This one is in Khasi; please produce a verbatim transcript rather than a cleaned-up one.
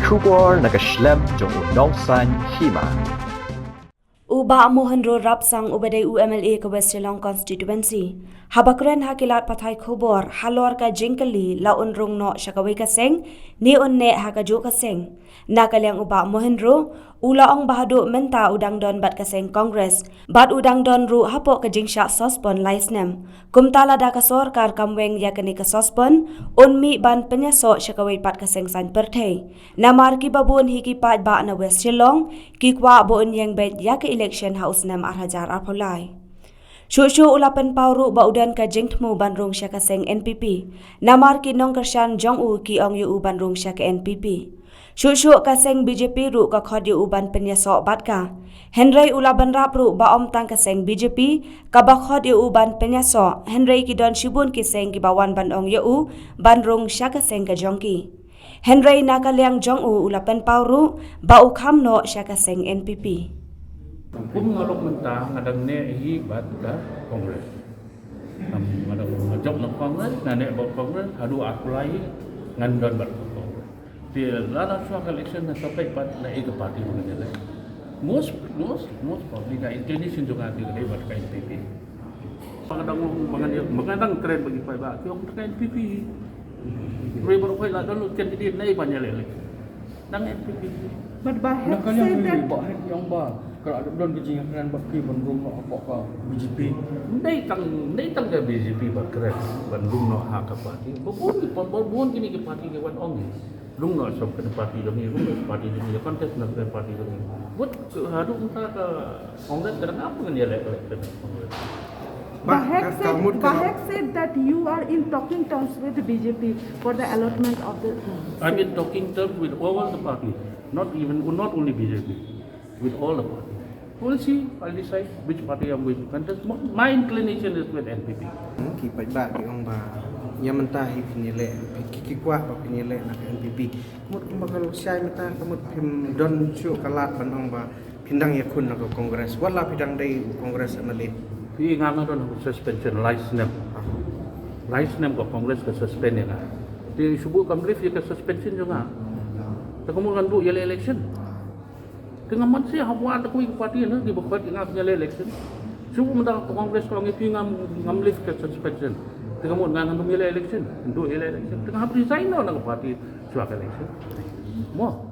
Khubor na ka shlem jong u Nongsaiñ Hima. U Bah Mohenro Rapsang uba dei u M L A ka West Shillong Constituency, haba kren ha ki lad pathai khubor halor ka jingkylli la un rung noh sha kawei ka seng ne un neh ha kajuh ka seng. Na ka liang u Bah Mohenro u la ong ba haduh mynta u dang don bad ka seng Congress bad u dang don ruh hapoh ka jingshah suspend lai snem. Kumta lada ka sorkar kam weng ïa kane ka suspend, un mih ban pynïasoh sha kawei pat ka seng saiñ pyrthei. Namar kiba bun hi ki paidbah na West Shillong ki kwah ba un ïeng beit ïa ka election ha u snem ar hajar arphew lai. Shuh shuh u la pynpaw ruh ba u don ka jingthmu ban rung sha ka seng N P P. Namar ki nongkyrshan jong u ki ong ïa u ban rung sha ka N P P. Shuh shuh ka seng B J P ruh ka khot ïa u ban pynïasoh bad ka. Hynrei u la bynrap ruh ba ym tang ka seng B J P kaba khot ïa u ban pynïasoh, hynrei ki don shibun ki seng kiba wan ban ong ïa u ban rung sha ka seng ka jong ki. Hynrei na ka liang jong u u la pynpaw ruh ba u kham noh sha ka seng N P P. Kum nga long mynta nga dang neh hi bad ka Congress. Nga dang nga jop na Congress, nga neh bad Congress, haduh arphew lai ngan don bad Congress. Te lada shuwa ka election nga sa peit pat na ei ka party ba ngan ïaleh. Most, most, most probably ka inclination jong nga te ka dei bad ka N P P. Ba nga dang long, ba ngan ïa, ba nga dang kren bad ki paidbah, ki ong ka N P P. Hynrei baroh khoit la don lut candidate na ei ban ïaleh election. Dang N P P. But Bah Hek said that Bah Hek ong ba ka la don ka jingkren bad ki ban rung noh hapoh ka B J P. Ndei tang, ndei tang ka B J P ba kren ban rung noh ha ka party. Ba bun ki, ba bun kine ki party ki wan ong. Rung noh sha kane party jong ngi, rung noh sha party jong ngi, contest na kane party jong ngi. But haduh mynta ka Congress ka dang ap ngan ïaleh election Congress. Bah Hek said, Bah Hek said that you are in talking terms with the B J P for the allotment of the. I'm in talking terms with all the parties, not even, not only B J P, with all the parties. We'll see, I'll decide which party I'm going to contest. My inclination is with N P P. Ki paidbah ki ong ba ïa mynta hi phin ïaleh, ki, ki kwah ba phin ïaleh na ka N P P. Mut kumba ka lok shai mynta ka mut phim don shuh ka lad ban ong ba phin dang ïakhun na ka Congress. Wat la phi dang dei u Congress M L A. Phi nga nga don suspension lai snem. Lai snem ka Congress ka suspend ïa nga. Te shu buh kam lift ïa ka suspension jong nga. Te ka mut ngan buh ïaleh election. Te nga man sha haba wan da kawei ka party na ki ba khot ïa nga phin ïaleh election. Shu buh mynta ka Congress ka ong ïa phi ngam, ngam lift ka suspension. Te ka mut nga ngan ym ïaleh election. Ngan buh ïaleh election. Te nga hap resign na ka party shuwa ka election. Mo.